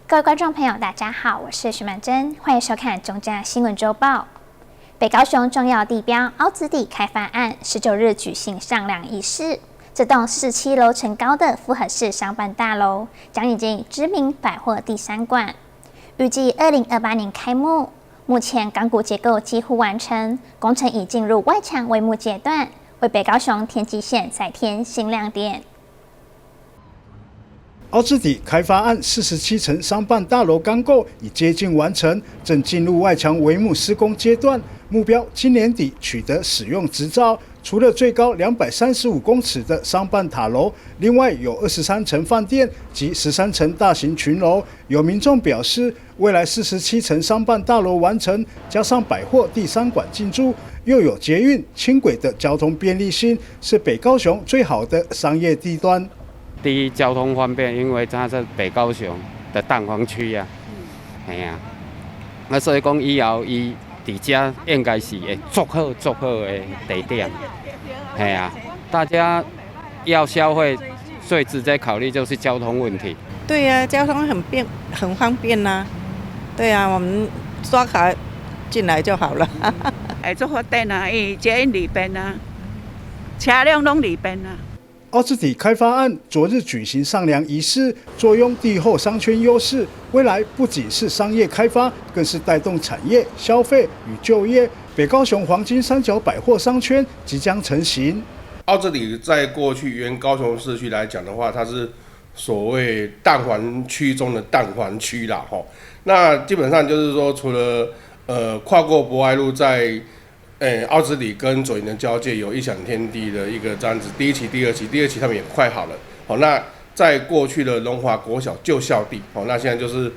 各位觀眾朋友，大家好，我是徐曼珍，歡迎收看《中嘉新聞週報》。北高雄重要地標凹子底開發案19日舉行上梁儀式。這棟47樓層高的複合式商辦大樓將引進知名百貨第三館，預計2028年開幕。目前鋼骨結構幾乎完成，工程已進入外牆帷幕階段，為北高雄天際線再添新亮點。凹子底開發案47層商辦大樓鋼構已接近完成，正進入外牆帷幕施工階段，目標今年底取得使用執照。除了最高235公尺的商辦塔樓，另外有23層飯店及13層大型群樓。有民眾表示，未來47層商辦大樓完成，加上百貨第三館進駐，又有捷運、輕軌的交通便利性，是北高雄最好的商業地段。第一，交通方便，因為它是北高雄的蛋黃區啊，係啊，啊所以講以後伊佇遮應該是會足好足好的地點，係啊，大家要消費，最直接考慮就是交通問題。對呀，交通很便，很方便呐。對啊，我們刷卡進來就好了。會足方便啊，因為捷運裡邊啊，車輛攏裡邊啊。凹子底開發案昨日舉行上梁儀式，坐擁地後商圈優勢，未來不僅是商業開發，更是帶動產業、消費與就業。北高雄黃金三角百貨商圈即將成型。凹子底在過去原高雄市區來講的話，它是所謂蛋黃區中的蛋黃區啦，吼。那基本上就是說，除了跨過博愛路在凹子底跟左營的交界有異想天地的一個這樣子，第一期、第二期，第二期他們也快好了。好，那在過去的龍華國小舊校地，好，那現在就是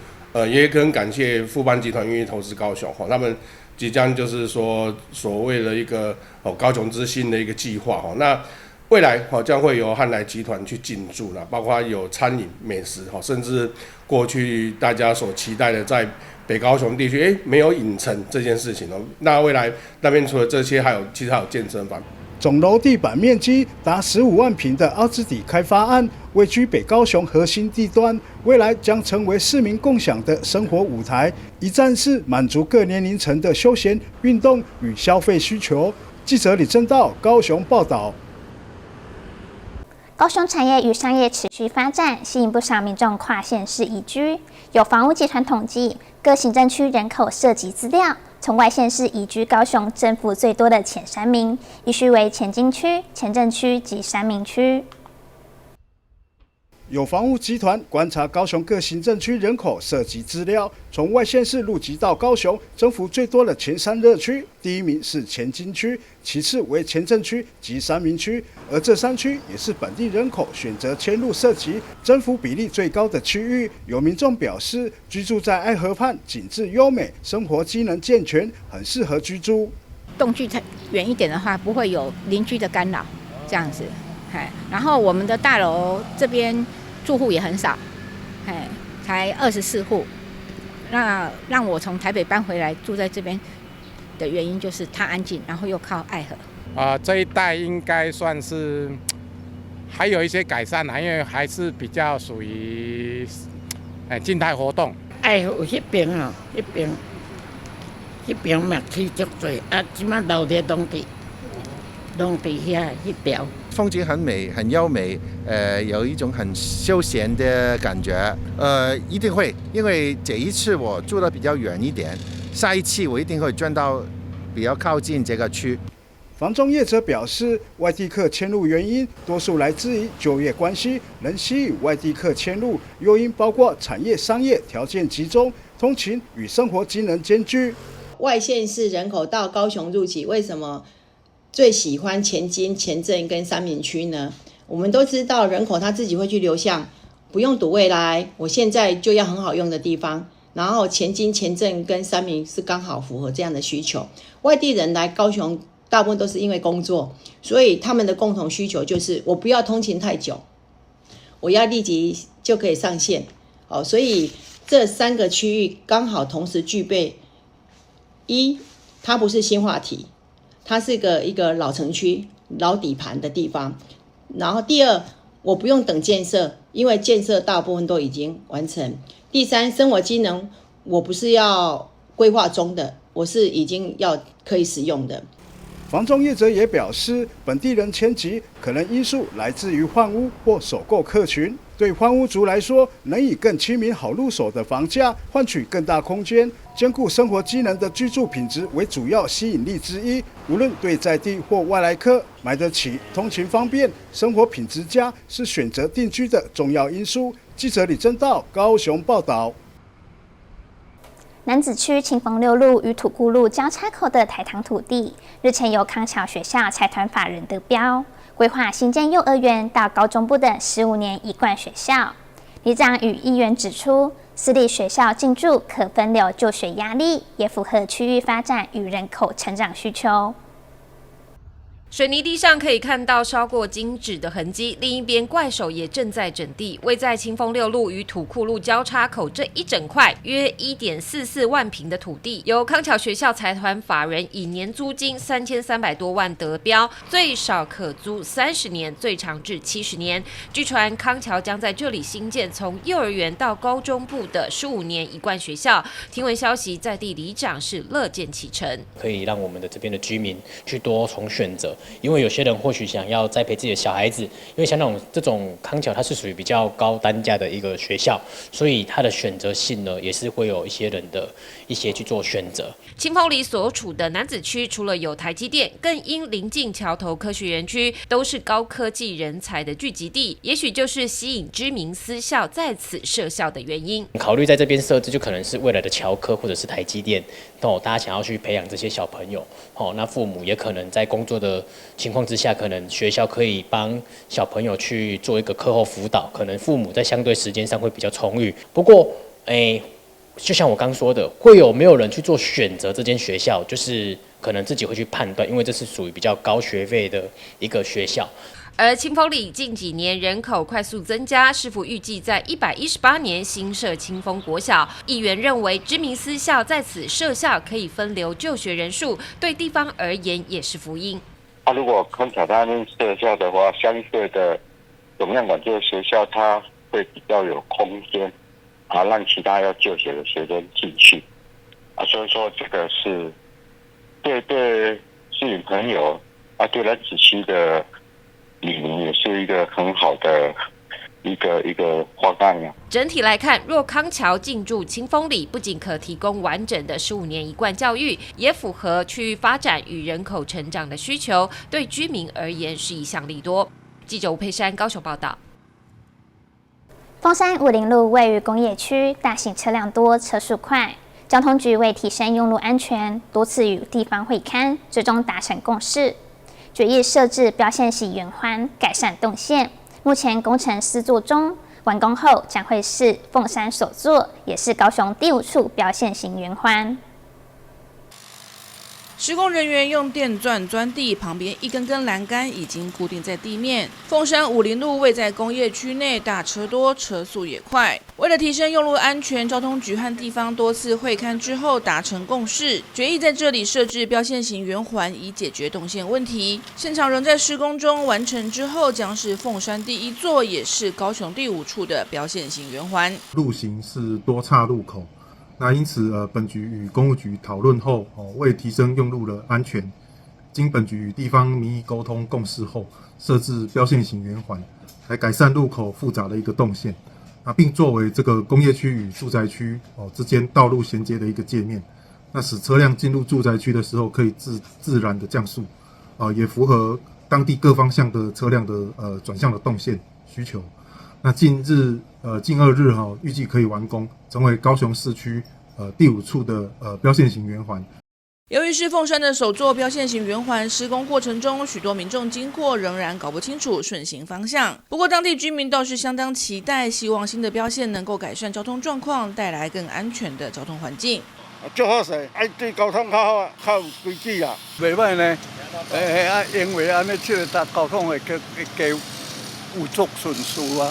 也很感謝富邦集團願意投資高雄，他們即將就是說所謂的一個高雄之星的一個計劃，哦，那未來將會由漢來集團去進駐了，包括有餐飲、美食，甚至過去大家所期待的在北高雄地區，沒有影城這件事情哦。那未來那邊除了這些，還有其實還有健身房。總樓地板面積達15萬坪的凹子底開發案，位居北高雄核心地段，未來將成為市民共享的生活舞台，一站式滿足各年齡層的休閒、運動與消費需求。記者李正道高雄報道。高雄產業與商業持續發展，吸引不少民眾跨縣市移居。有房屋集團統計，各行政區人口設籍資料，從外縣市移居高雄增幅最多的前三名，依序為前金區、前鎮區及三民區。有房屋集團觀察高雄各行政區人口設籍資料，從外縣市入籍到高雄，增幅最多的前三熱區，第一名是前金區，其次為前鎮區及三民區，而這三區也是本地人口選擇遷入設籍、增幅比例最高的區域。有民眾表示，居住在愛河畔，景致優美，生活機能健全，很適合居住。棟距太遠一點的話，不會有鄰居的干擾，這樣子。然後我們的大樓這邊住戶也很少，才24戶。那讓我從台北搬回來住在這邊的原因就是它安靜，然後又靠愛河。啊，這一帶應該算是還有一些改善啦，因為還是比較屬於靜態活動。愛河彼邊哦，彼邊嘛起足濟，啊，這馬樓梯攏佇遐彼條。風景很美，很優美，有一種很休閒的感覺。一定會，因為這一次我住得比較遠一點，下一次我一定會轉到比較靠近這個區。房仲業者表示，外地客遷入原因多數來自於就業關係，能吸引外地客遷入，誘因包括產業、商業條件集中、通勤與生活機能兼具。外縣市人口到高雄入籍，為什麼最喜歡前金、前鎮跟三民區呢？我們都知道，人口他自己會去流向，不用賭未來，我現在就要很好用的地方。然後前金、前鎮跟三民是剛好符合這樣的需求。外地人來高雄，大部分都是因為工作，所以他們的共同需求就是我不要通勤太久，我要立即就可以上線。哦，所以這三個區域剛好同時具備：一，它不是新話題。它是一個老城區、老底盤的地方。然後第二，我不用等建設，因為建設大部分都已經完成。第三，生活機能，我不是要規劃中的，我是已經要可以使用的。房仲業者也表示，本地人遷籍可能因素來自於換屋或首購客群。對換屋族來說，能以更親民、好入手的房價換取更大空間，兼顧生活機能的居住品質為主要吸引力之一。無論對在地或外來客，買得起、通勤方便、生活品質佳，是選擇定居的重要因素。記者李正道高雄報道。楠梓區清風六路與土庫路交叉口的台糖土地，日前由康橋學校財團法人得標，規劃新建幼兒園到高中部的15年一貫學校。里長與議員指出，私立學校進駐可分流就學壓力，也符合區域發展與人口成長需求。水泥地上可以看到燒過金紙的痕跡，另一邊怪手也正在整地。位在清風六路與土庫路交叉口這一整塊約1.44萬坪的土地，由康橋學校財團法人以年租金3300多萬得標，最少可租30年，最長至70年。據傳康橋將在這裡新建從幼兒園到高中部的十五年一貫學校。聽聞消息，在地里長是樂見其成，可以讓我們的這邊的居民去多重選擇。因為有些人或許想要栽培自己的小孩子，因為像那種這種康橋，它是屬於比較高單價的一個學校，所以它的選擇性呢，也是會有一些人的一些去做選擇。清風里所處的楠梓區，除了有台積電，更因臨近橋頭科學園區，都是高科技人才的聚集地，也許就是吸引知名私校在此設校的原因。考慮在這邊設置，就可能是未來的橋科或者是台積電，哦，大家想要去培養這些小朋友，哦，那父母也可能在工作的情況之下，可能學校可以幫小朋友去做一個課後輔導，可能父母在相對時間上會比較充裕。不過，就像我剛說的，會有沒有人去做選擇這間學校，就是可能自己會去判斷，因為這是屬於比較高學費的一個學校。而清風里近幾年人口快速增加，市府預計在118年新設清風國小。議員認為，知名私校在此設校可以分流就學人數，對地方而言也是福音。啊，如果康橋那邊設校的話，相對的總量管這個學校，它會比較有空間，啊，讓其他要就學的學生進去。啊，所以說這個是對市民朋友啊，對楠梓區的里民也是一個很好的一個方案呀。整體來看，若康橋進駐清風里，不僅可提供完整的十五年一貫教育，也符合區域發展與人口成長的需求，對居民而言是一項利多。記者吳佩珊高雄報道。鳳山武陵路位於工業區，大型車輛多，車速快。交通局為提升用路安全，多次與地方會勘，最終達成共識，決議設置標線型圓環，改善動線。目前工程施作中，完工後將會是鳳山首座，也是高雄第五處標線型圓環。施工人員用電鑽鑽地，旁邊一根根欄杆已經固定在地面。鳳山武陵路位在工業區內，大車多，車速也快。為了提升用路安全，交通局和地方多次會勘之後達成共識，決議在這裡設置標線型圓環，以解決動線問題。現場仍在施工中，完成之後將是鳳山第一座，也是高雄第五處的標線型圓環。路型是多岔路口。那因此，本局與工務局討論後，哦，為提升用路的安全，經本局與地方民意溝通共識後，設置標線型圓環，來改善路口複雜的一個動線，啊，並作為這個工業區與住宅區哦之間道路銜接的一個界面，那使車輛進入住宅區的時候可以自然的降速，啊，也符合當地各方向的車輛的轉向的動線需求。那近2日哈，預計可以完工，成為高雄市區第五處的標線型圓環。由於是鳳山的首座標線型圓環，施工過程中，許多民眾經過仍然搞不清楚順行方向。不過，當地居民倒是相當期待，希望新的標線能夠改善交通狀況，帶來更安全的交通環境。足好勢，愛對交通較好，較有規矩啊，袂䆀呢。啊，因為按呢，這個交通會較會加有足順序啊。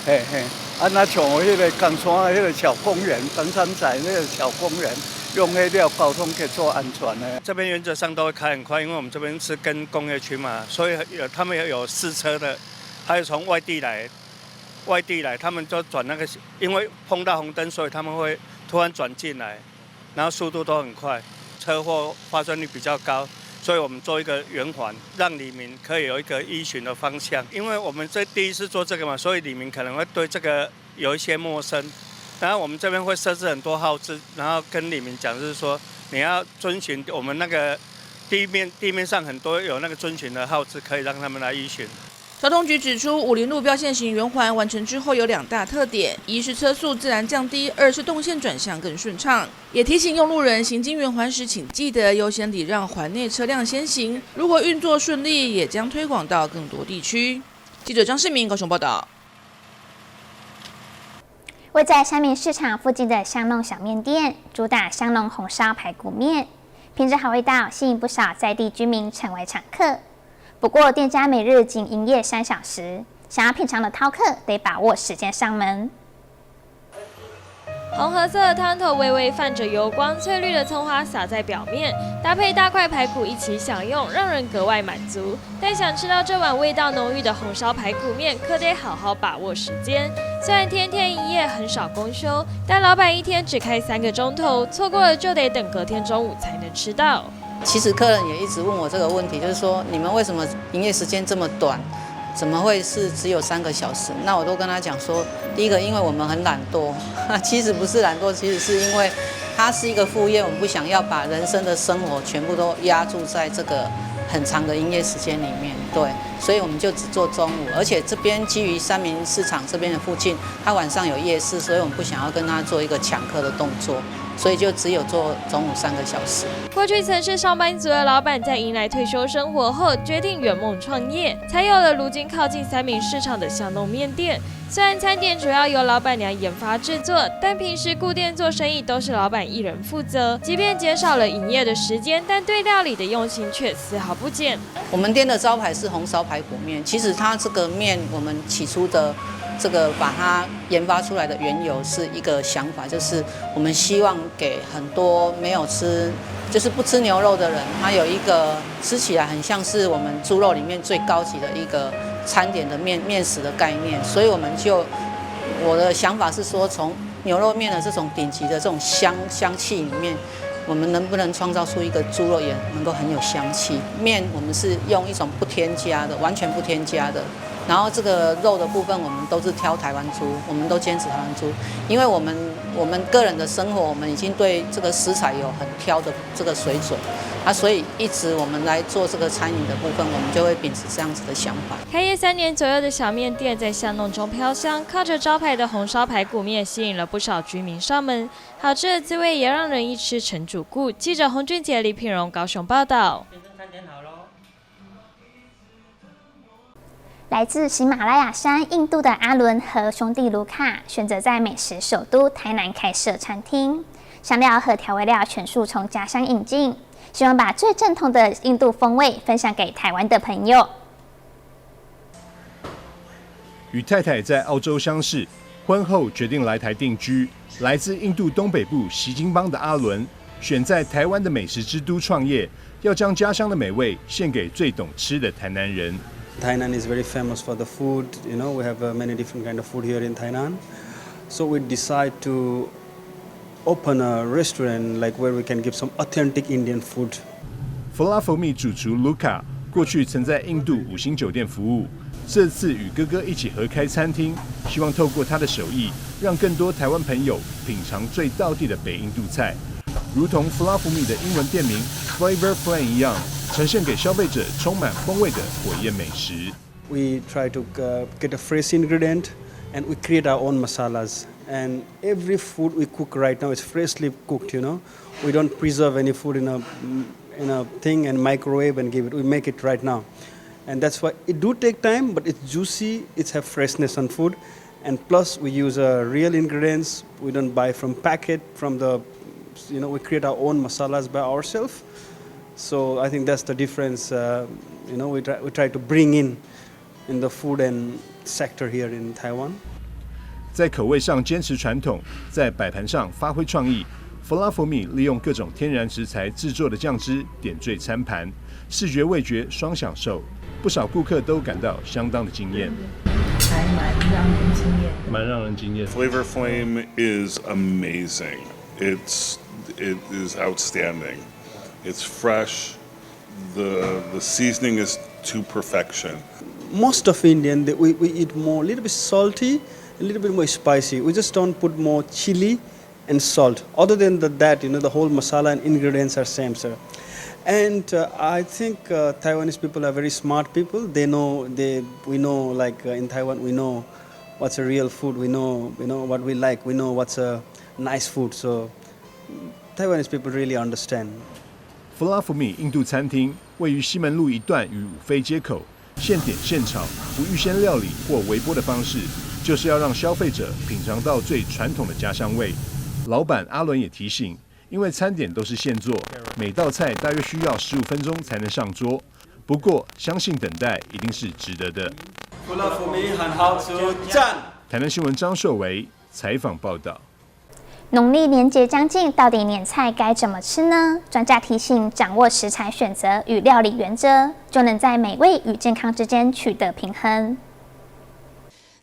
嘿嘿，啊，若像彼個岡山彼個小公園，岡山仔那個小公園，用彼了交通去做安全的。這邊原則上都會開很快，因為我們這邊是跟工業區嘛，所以有他們有試車的，還有從外地來，外地來，他們就轉那個，因為碰到紅燈，所以他們會突然轉進來，然後速度都很快，車禍發生率比較高，所以我們做一個圓環，讓里民可以有一個依循的方向。因為我們這第一次做這個嘛，所以里民可能會對這個有一些陌生。然後我們這邊會設置很多號誌，然後跟里民講，就是說你要遵循我們那個地面上很多有那個遵循的號誌，可以讓他們來依循。交通局指出，武陵路標線型圓環完成之後有兩大特點：一是車速自然降低，二是動線轉向更順暢。也提醒用路人行經圓環時，請記得優先禮讓環內車輛先行。如果運作順利，也將推廣到更多地區。記者張世明高雄報道。位在三民市場附近的香濃小麵店，主打香濃紅燒排骨麵，憑著好味道吸引不少在地居民成為常客。不過，店家每日僅營業3小時，想要品嘗的饕客得把握時間上門。紅褐色的湯頭微微泛着油光，翠綠的蔥花灑在表面，搭配大塊排骨一起享用，讓人格外滿足。但想吃到這碗味道濃郁的紅燒排骨麵，可得好好把握時間。雖然天天營業，很少公休，但老闆一天只開3個鐘頭，錯過了就得等隔天中午才能吃到。其實客人也一直問我這個問題，就是說你們為什麼營業時間這麼短？怎麼會是只有3個小時？那我都跟他講說，第一個，因為我們很懶惰，其實不是懶惰，其實是因為它是一個副業，我們不想要把人生的生活全部都壓注在這個很長的營業時間裡面，對，所以我們就只做中午，而且這邊基於三民市場這邊的附近，它晚上有夜市，所以我們不想要跟他做一個搶客的動作。所以就只有做中午3個小時。過去曾是上班族的老闆，在迎來退休生活後，決定圓夢創業，才有了如今靠近三民市場的巷弄麵店。雖然餐點主要由老闆娘研發製作，但平時顧店做生意都是老闆一人負責。即便減少了營業的時間，但對料理的用心卻絲毫不減。我們店的招牌是紅燒排骨麵，其實它這個麵，我們起初的這個把它研發出來的緣由是一個想法，就是我們希望給很多沒有吃，就是不吃牛肉的人，他有一個吃起來很像是我們豬肉裡面最高級的一個餐點的麵食的概念，所以我們就我的想法是說，從牛肉麵的這種頂級的這種香氣裡面，我們能不能創造出一個豬肉也能夠很有香氣？麵我們是用一種不添加的，完全不添加的。然後這個肉的部分，我們都是挑台灣豬，我們都堅持台灣豬，因為我們個人的生活，我們已經對這個食材有很挑的這個水準，啊，所以一直我們來做這個餐飲的部分，我們就會秉持這樣子的想法。開業3年左右的小麵店，在巷弄中飄香，靠着招牌的紅燒排骨麵，吸引了不少居民上門。好吃的滋味也讓人一吃成主顧。記者洪俊杰、李品榮高雄報道。來自喜馬拉雅山印度的阿倫和兄弟盧卡選擇在美食首都台南開設餐廳，香料和調味料全數從家鄉引進，希望把最正統的印度風味分享給台灣的朋友。與太太在澳洲相識，婚後決定來台定居。來自印度東北部錫金邦的阿倫，選在台灣的美食之都創業，要將家鄉的美味獻給最懂吃的台南人。 Tainan is very famous for the food. We have many different kind of food here in Tainan. So we decide to open a restaurant like where we can give some authentic Indian food. 弗拉佛米主廚盧卡過去曾在印度五星酒店服務，這次與哥哥一起合開餐廳，希望透過他的手藝，讓更多台灣朋友品嘗最道地的北印度菜，如同弗拉福米的英文店名 Flavor Flame 一樣，呈現給消費者充滿風味的火焰美食。 We try to get a fresh ingredient and we create our own masalas. And every food we cook right now is freshly cooked. We don't preserve any food in a thing and microwave and give it. We make it right now. And that's why it do take time, but it's juicy, it's have freshness on food. And plus we use real ingredients. We don't buy from packet, from the, we create our own masalas by ourselves. So I think that's the difference, we try to bring in the food and sector here in Taiwan. 在口味上堅持傳統，在擺盤上發揮創意。弗拉佛米利用各種天然食材製作的醬汁點綴餐盤，視覺味覺雙享受，不少顧客都感到相當的驚豔。來，蠻讓人驚豔。蠻讓人驚豔。 Flavor Flame is amazing. It is outstanding. It's fresh. The seasoning is to perfection. Most of Indian, we eat more, a little bit salty, a little bit more spicy. We just don't put more chili and salt. Other than that, the whole masala and ingredients are same, sir. And I think Taiwanese people are very smart people. They know, they, we know, like in Taiwan, we know what's a real food. We know what we like. We know what's a nice food. So Taiwanese people really understand. 弗拉福米印度餐廳位於西門路一段與五妃街口，現點現炒，不預先料理或微波的方式，就是要讓消費者品嘗到最傳統的家鄉味。老闆阿倫也提醒，因為餐點都是現做，每道菜大約需要15分鐘才能上桌。不過，相信等待一定是值得的。弗拉福米很好吃，讚！台南新聞張碩維採訪報道。農曆年節將近，到底年菜該怎麼吃呢？專家提醒，掌握食材選擇與料理原則，就能在美味與健康之間取得平衡。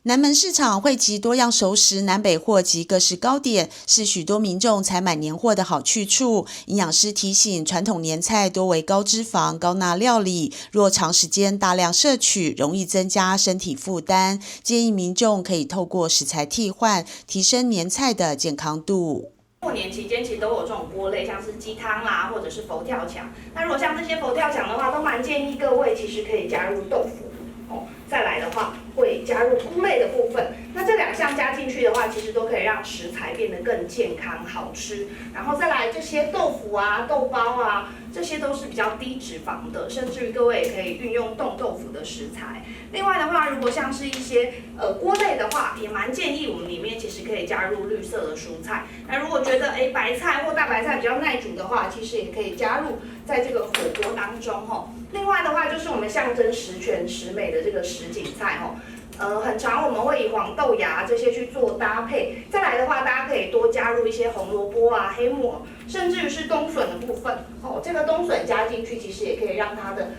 南門市場匯集多樣熟食、南北貨及各式糕點，是許多民眾採買年貨的好去處。營養師提醒，傳統年菜多為高脂肪、高鈉料理，若長時間大量攝取，容易增加身體負擔。建議民眾可以透過食材替換，提升年菜的健康度。過年期間其實都有這種鍋類，像是雞湯啦，或者是佛跳牆。那如果像這些佛跳牆的話，都蠻建議各位其實可以加入豆腐。哦，再來的話會加入菇類的部分。那這兩項加進去的話，其實都可以讓食材變得更健康、好吃。然後再來這些豆腐啊、豆包啊，這些都是比較低脂肪的，甚至於各位也可以運用凍豆腐的食材。另外的話，如果像是一些鍋類的話，也蠻建議我們裡面其實可以加入綠色的蔬菜。那如果覺得白菜或大白菜比較耐煮的話，其實也可以加入在這個火鍋當中吼。另外的話，就是我們象徵十全十美的這個什錦菜吼，很常我們會以黃豆芽這些去做搭配。再來的話，大家可以多加入一些紅蘿蔔啊、黑木耳，甚至於是冬筍的部分哦。這個冬筍加進去，其實也可以讓它的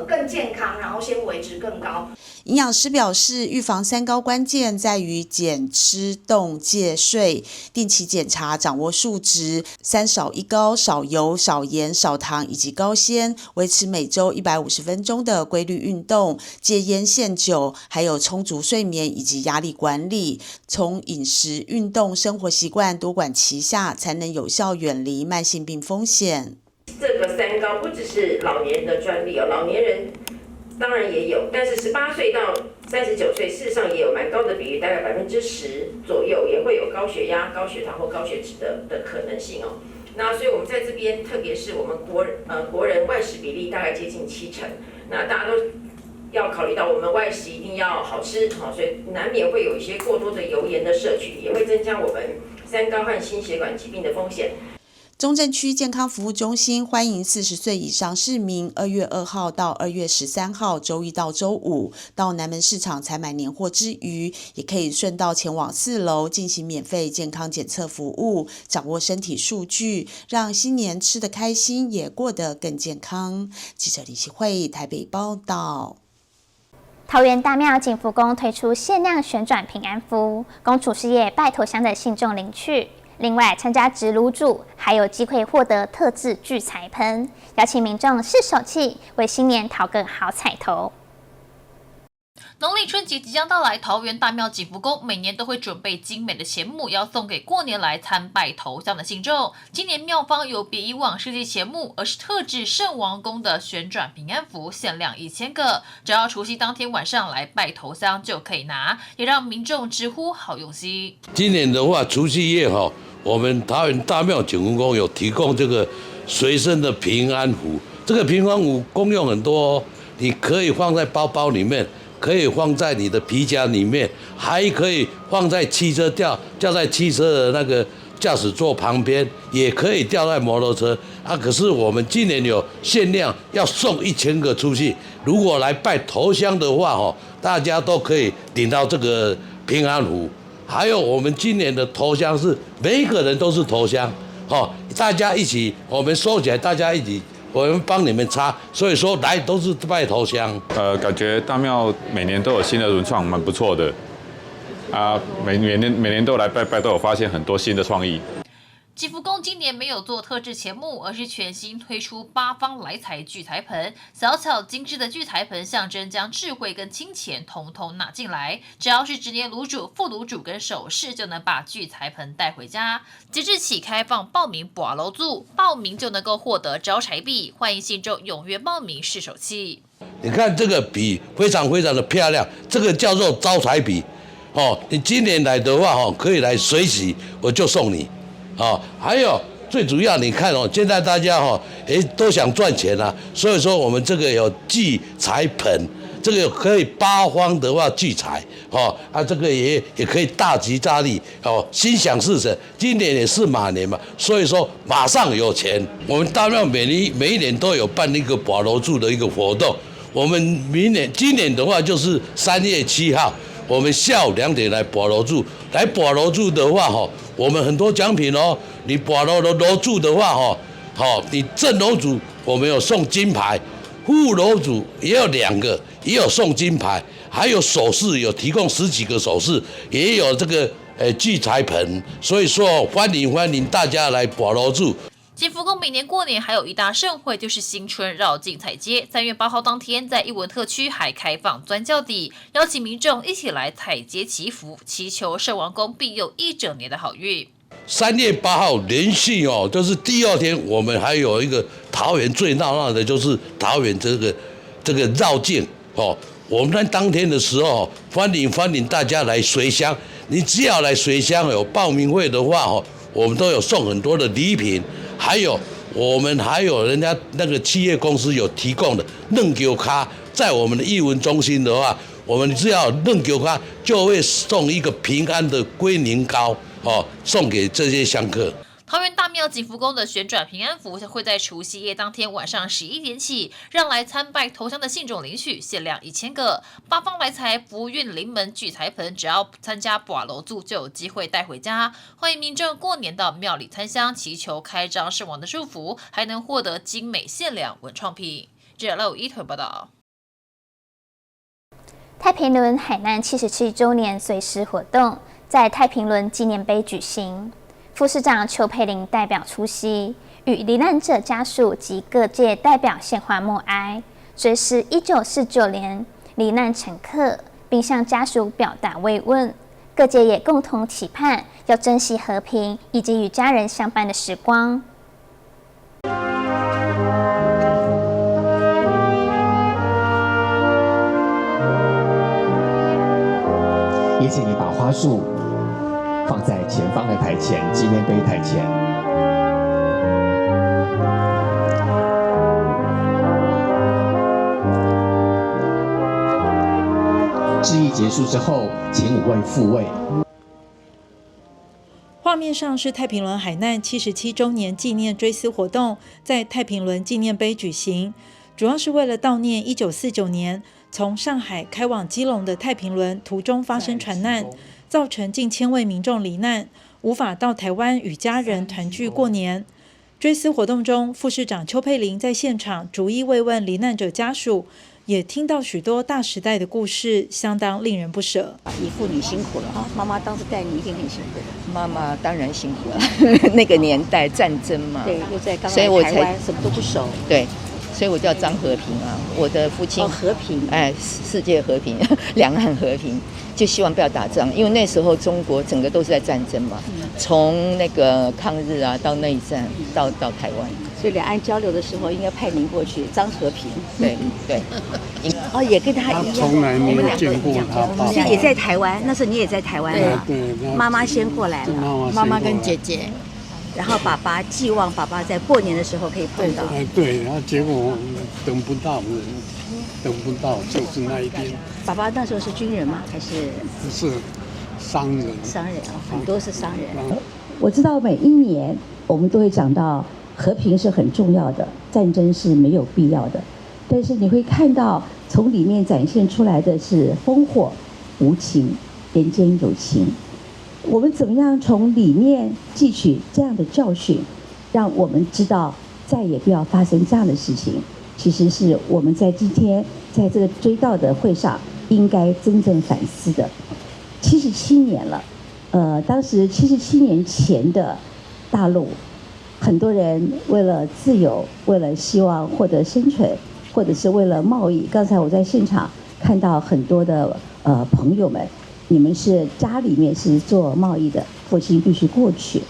更健康，然後纖維質更高。營養師表示，預防三高關鍵在於減吃、動、戒睡，定期檢查，掌握數值，三少一高，少油、少鹽、少糖以及高纖，維持每週150分鐘的規律運動，戒菸限酒，還有充足睡眠以及壓力管理。從飲食、運動、生活習慣多管齊下，才能有效遠離慢性病風險。這個三高不只是老年人的專利哦，老年人當然也有，但是18歲到39歲，事實上也有蠻高的比例，大概10%左右，也會有高血壓、高血糖或高血脂的可能性哦。那所以我們在這邊，特別是我們國人外食比例大概接近70%，那大家都要考慮到我們外食一定要好吃，所以難免會有一些過多的油鹽的攝取，也會增加我們三高和心血管疾病的風險。中正區健康服務中心歡迎40歲以上市民，2月2號到2月13號，週一到週五到南門市場採買年貨之餘，也可以順道前往4樓進行免費健康檢測服務，掌握身體數據，讓新年吃得開心，也過得更健康。記者李希慧台北報道。桃園大廟景福宮推出限量旋轉平安符，供除夕夜拜頭香的信眾領取。另外，參加值爐主還有機會獲得特製聚財盆，邀請民眾試手氣，為新年討個好彩頭。農曆春節即將到來，桃園大廟景福宮每年都會準備精美的錢母，要送給過年來參拜頭香的信眾。今年廟方有別以往設計錢母，而是特製聖王宮的旋轉平安符，限量1000個，只要除夕當天晚上來拜頭香就可以拿，也讓民眾直呼好用心。今年的話，除夕夜哈，我們桃園大廟景福宮有提供這個隨身的平安符，這個平安符功用很多哦，你可以放在包包裡面。可以放在你的皮夾裡面，還可以放在汽車吊在汽車的那個駕駛座旁邊，也可以吊在摩托車啊。可是我們今年有限量，要送1000個出去。如果來拜頭香的話，吼，大家都可以領到這個平安符。還有我們今年的頭香是每一個人都是頭香，吼，大家一起，我們收起來，大家一起。我們幫你們插，所以說來都是拜頭香。感覺大廟每年都有新的文創，蠻不錯的。啊，每年都來拜拜，都有發現很多新的創意。景福宮今年沒有做特製錢母，而是全新推出八方來財聚財盆。小巧精緻的聚財盆，象徵將智慧跟金錢統統納進來。只要是值年爐主、副爐主跟首飾，就能把聚財盆帶回家。即日起開放報名跋爐主，報名就能夠獲得招財幣，歡迎信眾踴躍報名試手氣。你看這個筆非常非常的漂亮，這個叫做招財筆。哦，你今年來的話，哦，可以來隨喜，我就送你。哦，還有最主要，你看哦，現在大家哦，都想賺錢啊，所以說我們這個有聚財盆，這個可以八方的話聚財，哦，啊，這個也可以大吉大利，哦，心想事成。今年也是馬年嘛，所以說馬上有錢。我們大廟每一年都有辦一個跋爐主的一個活動，我們今年的話就是3月7號。我們下午2點來跋爐主，來跋爐主的話，吼，我們很多獎品哦。你跋爐主的話，吼，好，你正爐主我們有送金牌，副爐主也有2個，也有送金牌，還有首飾有提供10幾個首飾，也有這個聚財盆，所以說歡迎大家來跋爐主。景福宮每年過年還有一大盛會，就是新春繞境踩街。3月8號當天，在藝文特區還開放鑽轎底，邀請民眾一起來踩街祈福，祈求聖王公庇佑一整年的好運。3月8號連續哦，就是第二天，我們還有一個桃園最鬧鬧的，就是桃園這個繞境哦。我們在當天的時候，歡迎大家來隨香，你只要來隨香有報名會的話哦，我們都有送很多的禮品。還有我們還有人家那個企業公司有提供的軟橋卡，在我們的藝文中心的話，我們只要軟橋卡就會送一個平安的龜苓膏哦，送給這些香客。桃園大廟景福宮的旋轉平安符會在除夕夜當天晚上11點起，讓來參拜頭香的信眾領取，限量1000個。八方來財福運臨門聚財盆，只要參加跋爐主就有機會帶回家。歡迎民眾過年到廟裡參香，祈求開漳聖王的祝福，還能獲得精美限量文創品。記者劉一腿報道。太平輪海難77週年追思活動在太平輪紀念碑舉行。副市長邱佩玲代表出席，與罹難者家屬及各界代表獻花默哀，追思1949年罹難乘客，並向家屬表達慰問。各界也共同期盼，要珍惜和平以及與家人相伴的時光。也請你把花束放在前方的台前，紀念碑台前。致意結束之後，請5位副位。畫面上是太平輪海難77週年紀念追思活動，在太平輪紀念碑舉行，主要是為了悼念1949年從上海開往基隆的太平輪途中發生船難。造成近1000位民眾罹難，無法到台灣與家人團聚過年。追思活動中，副市長邱佩玲在現場逐一慰問罹難者家屬，也聽到許多大時代的故事，相當令人不捨。姨父你辛苦了哈，媽媽當時帶你一定很辛苦。媽媽當然辛苦了，那個年代戰爭嘛，對，又在剛來台灣，什麼都不熟。對。所以我叫張和平啊，我的父親。哦，和平。哎，世界和平，兩岸和平，就希望不要打仗，因為那時候中國整個都是在戰爭嘛，從那個抗日啊到內戰，到台灣。所以兩岸交流的時候，應該派您過去，張和平。對對。哦，也跟他一樣。從來沒有見過他爸爸。是也在台灣，那時候你也在台灣嘛？對對。媽媽先過來了，媽媽跟姐姐。然後爸爸寄望爸爸在過年的時候可以碰到。哎，對，然後結果等不到，等不到，就是那一天。爸爸那時候是軍人嗎？還是？不是，商人。商人啊，很多是商人。我知道每一年我們都會講到和平是很重要的，戰爭是沒有必要的。但是你會看到從裡面展現出來的是烽火無情，人間有情。我們怎麼樣從裡面汲取這樣的教訓，讓我們知道再也不要發生這樣的事情？其實是我們在今天在這個追悼的會上應該真正反思的。77年了。當時77年前的大陸，很多人為了自由，為了希望獲得生存，或者是為了貿易。剛才我在現場看到很多的朋友們，你們是家裡面是做貿易的，父親必須過去，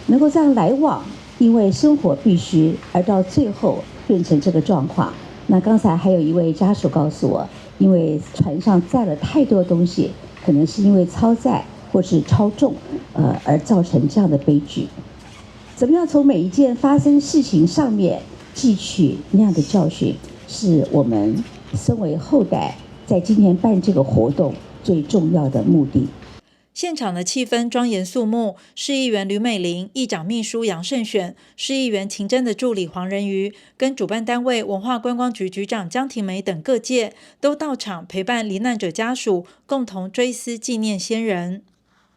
能夠這樣來往，因為生活必須，而到最後變成這個狀況。那剛才還有一位家屬告訴我，因為船上載了太多東西，可能是因為超載或是超重，而造成這樣的悲劇。怎麼樣從每一件發生事情上面汲取那樣的教訓，是我們身為後代在今天辦這個活動最重要的目的。現場的氣氛莊嚴肅穆，市議員呂美玲、議長秘書楊勝選、市議員秦真的助理黃仁瑜，跟主辦單位文化觀光局局長江婷美等各界都到場陪伴罹難者家屬，共同追思紀念先人。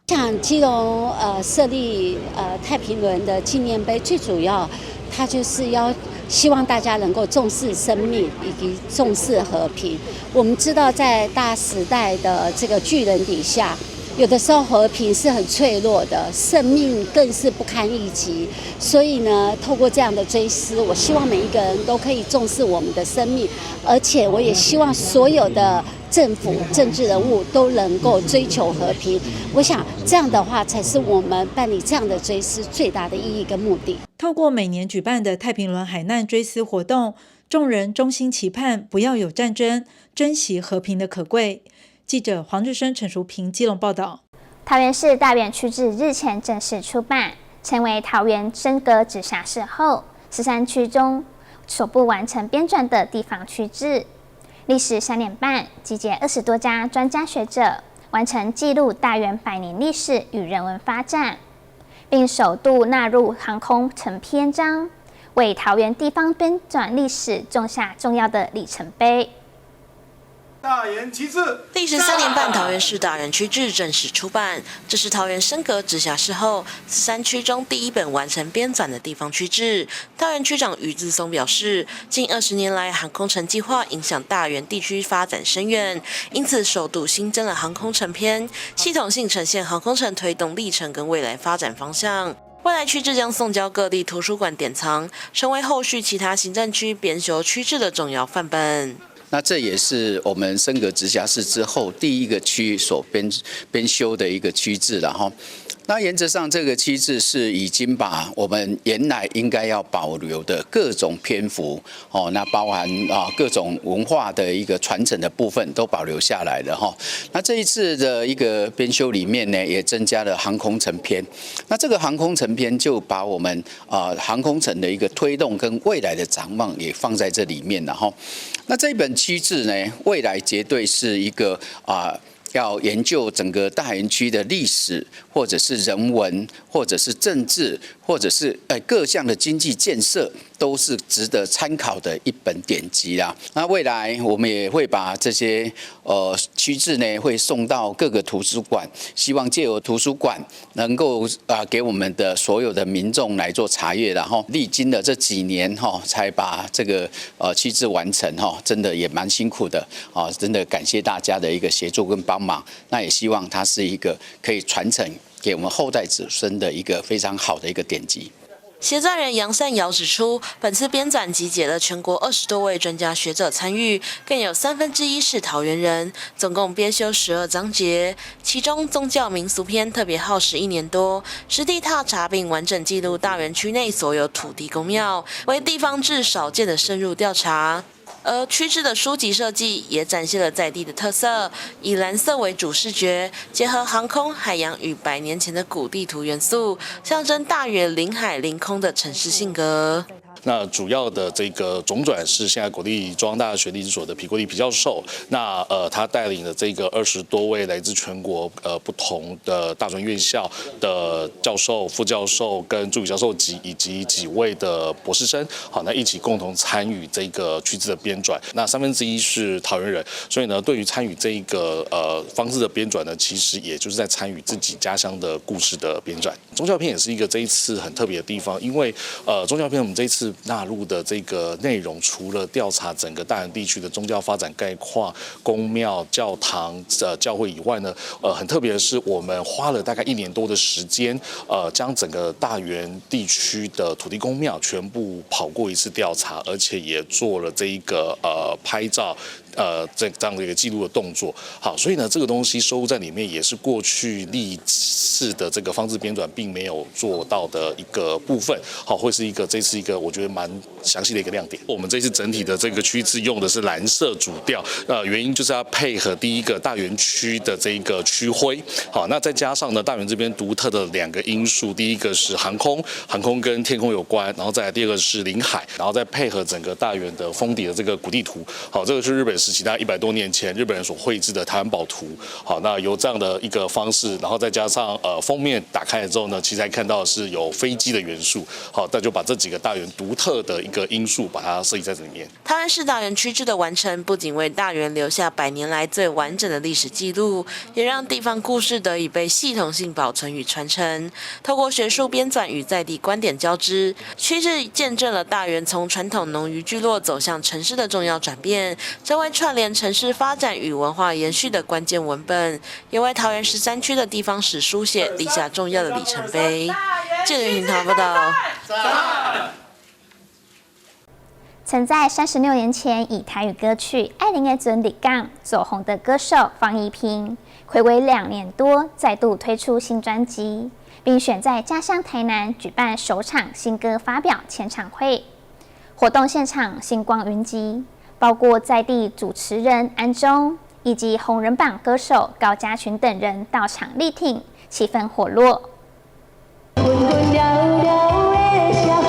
像基隆設立太平輪的紀念碑，最主要它就是要希望大家能夠重視生命以及重視和平。我們知道在大時代的這個巨人底下，有的時候和平是很脆弱的，生命更是不堪一擊。所以呢，透過這樣的追思，我希望每一個人都可以重視我們的生命，而且我也希望所有的政府、政治人物都能夠追求和平。我想這樣的話，才是我們辦理這樣的追思最大的意義跟目的。透過每年舉辦的太平輪海難追思活動，眾人衷心期盼不要有戰爭，珍惜和平的可貴。記者黃日升、陳淑平基隆報道。桃園市大園區志日前正式出版，成為桃園升格直轄市後13區中首部完成編纂的地方區志。歷時3年半，集結20多家專家學者，完成記錄大園百年歷史與人文發展，並首度納入航空城篇章，為桃園地方編纂歷史種下重要的里程碑。大園區志，歷時3年半，桃園市大園區志正式出版。這是桃園升格直轄市後，13區中第一本完成編纂的地方區志。大園區長余志松表示，近20年來，航空城計劃影響大園地區發展深遠，因此首度新增了航空城篇，系統性呈現航空城推動歷程跟未來發展方向。未來區志將送交各地圖書館典藏，成為後續其他行政區編修區志的重要範本。那這也是我們升格直轄市之後第一個區所編修的一個區志了哈。那原則上，這個區志是已經把我們原來應該要保留的各種篇幅哦，那包含啊各種文化的一個傳承的部分都保留下來了哈。那這一次的一個編修裡面呢，也增加了航空城篇。那這個航空城篇就把我們啊航空城的一個推動跟未來的展望也放在這裡面了哈。那這一本區志呢，未來絕對是一個啊，要研究整個大園區的歷史，或者是人文，或者是政治，或者是各項的經濟建設，都是值得參考的一本典籍啦。那未來我們也會把這些區志呢，會送到各個圖書館，希望借由圖書館能夠啊給我們的所有的民眾來做查閱，然後歷經了這幾年哈，才把這個區志完成哈，真的也蠻辛苦的啊，真的感謝大家的一個協助跟幫忙。那也希望它是一個可以傳承給我們後代子孫的一個非常好的一個典籍。協撰人楊善堯指出，本次編纂集結了全國20多位專家學者參與，更有1/3是桃園人，總共編修12章節，其中宗教民俗篇特別耗時1年多，實地踏查並完整記錄大園區內所有土地公廟，為地方志少見的深入調查。而區志的書籍設計也展現了在地的特色，以藍色為主視覺，結合航空、海洋與百年前的古地圖元素，象徵大園臨海臨空的城市性格。那主要的這個總纂是現在國立中央大學歷史所的皮國立皮教授。那他帶領的這個20多位來自全國不同的大專院校的教授、副教授跟助理教授級以及幾位的博士生，好，那一起共同參與這個區志的編纂。那1/3是桃園人，所以呢，對於參與這一個方志的編纂呢，其實也就是在參與自己家鄉的故事的編纂。宗教篇也是一個這一次很特別的地方，因為宗教篇我們這一次次纳入的这个内容，除了调查整个大园地区的宗教发展概况、宫庙、教堂、教会以外呢，很特别的是，我们花了大概一年多的时间，将整个大园地区的土地公庙全部跑过一次调查，而且也做了这一个拍照。这样的一个记录的动作。好，所以呢，这个东西收入在里面，也是过去历次的这个方志编纂并没有做到的一个部分。好，会是一个这次一个我觉得蛮详细的一个亮点。我们这次整体的这个区志用的是蓝色主调，原因就是要配合第一个大园区的这一个区徽。好，那再加上呢，大园这边独特的两个因素，第一个是航空，航空跟天空有关，然后再来第二个是临海，然后再配合整个大园的封底的这个古地图。好，这个是日本时期大概100多年前日本人所绘制的台湾宝图。好，那由这样的一个方式，然后再加上封面打开了之后呢，其实还看到的是有飞机的元素。好，那就把这几个大园独特的一个因素把它设计在这里面。桃园市大园区志的完成，不仅为大园留下100年来最完整的历史记录，也让地方故事得以被系统性保存与传承。透过学术编纂与在地观点交织，区志见证了大园从传统农渔聚落走向城市的重要转变，成为串联城市发展与文化延续的关键文本，也为桃园13区的地方史书写立下重要的里程碑。记者云桃报道。曾在36年前以台语歌曲《爱玲的船入港》走红的歌手方怡平，睽违2年多再度推出新专辑，并选在家乡台南举办首场新歌发表签唱会。活动现场星光云集，包括在地主持人安忠以及红人榜歌手高嘉群等人到场力挺，气氛火络。纷纷扰扰的社会，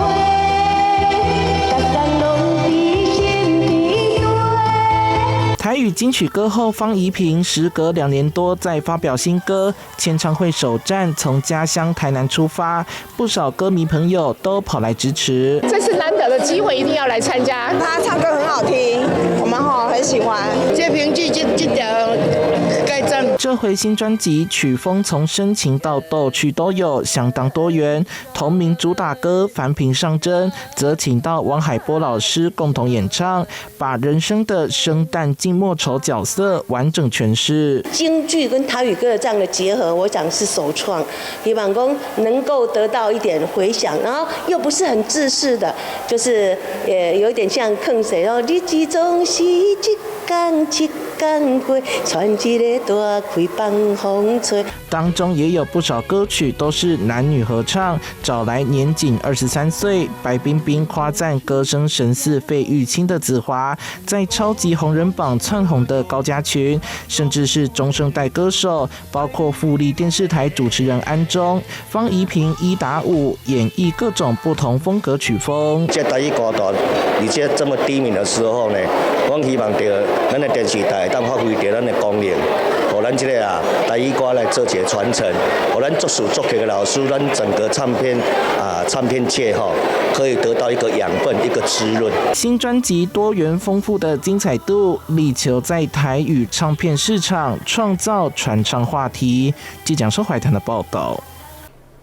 逐工拢伫心边对。台语金曲歌后方怡平，时隔2年多再发表新歌，签唱会首站从家乡台南出发，不少歌迷朋友都跑来支持。这是难得的机会，一定要来参加。他唱歌很好听，我们哈很喜欢。这评剧这条该赞。这回新专辑曲风从深情到逗趣都有，相当多元。同名主打歌《凡平上真》则请到王海波老师共同演唱，把人生的生旦净末丑角色完整诠释。京剧跟台语歌的这样的结合，我想是首创，希望讲能够得到一点回响，然后又不是很制式的，就是也有点像坑谁哦，日子总是一工一工过，跩一个大开放风吹。当中也有不少歌曲都是男女合唱，找来年仅23岁、白冰冰夸赞歌声神似费玉清的子华，在超级红人榜窜红的高嘉群，甚至是中生代歌手，包括富丽电视台主持人安忠、方怡平1打5，演绎各种不同风格曲风。这台语歌坛，而且这么低迷的时候呢，我希望著咱的电视台当发挥著咱的功能，予咱这个台语歌来做一个传承，予咱作词作曲的老师，咱整个唱片界吼，可以得到一个养分，一个滋润。新专辑多元丰富的精彩度，力求在台语唱片市场创造传唱话题。记者收怀谈的报道。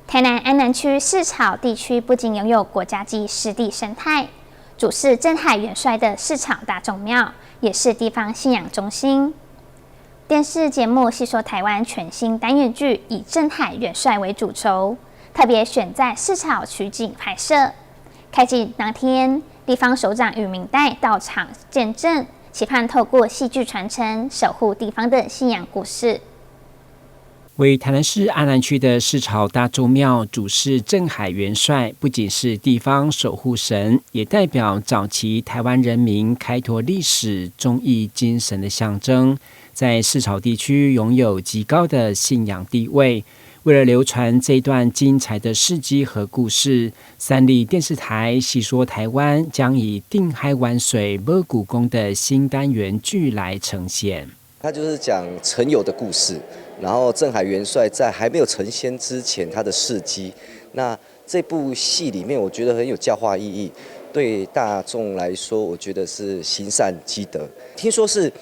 台南安南区四草地区不仅拥有国家级湿地生态，主祀镇海元帅的四草大众庙，也是地方信仰中心。电视节目戏说台湾全新单元剧以镇海元帅为主轴，特别选在四草取景拍摄。开机当天，地方首长与民代到场见证，期盼透过戏剧传承，守护地方的信仰故事。位于台南市安南区的四草大众庙主祀镇海元帅，不仅是地方守护神，也代表早期台湾人民开拓历史、忠义精神的象征，在四草地区拥有极高的信仰地位。为了流传这段精彩的事迹和故事，三立电视台戏说台湾将以《定海万岁无旧宫》的新单元剧来呈现。他就是讲陈友的故事。然后镇海元帅在还没有成仙之前，他的事迹。那这部戏里面，我觉得很有教化意义，对大众来说，我觉得是行善积德。听说是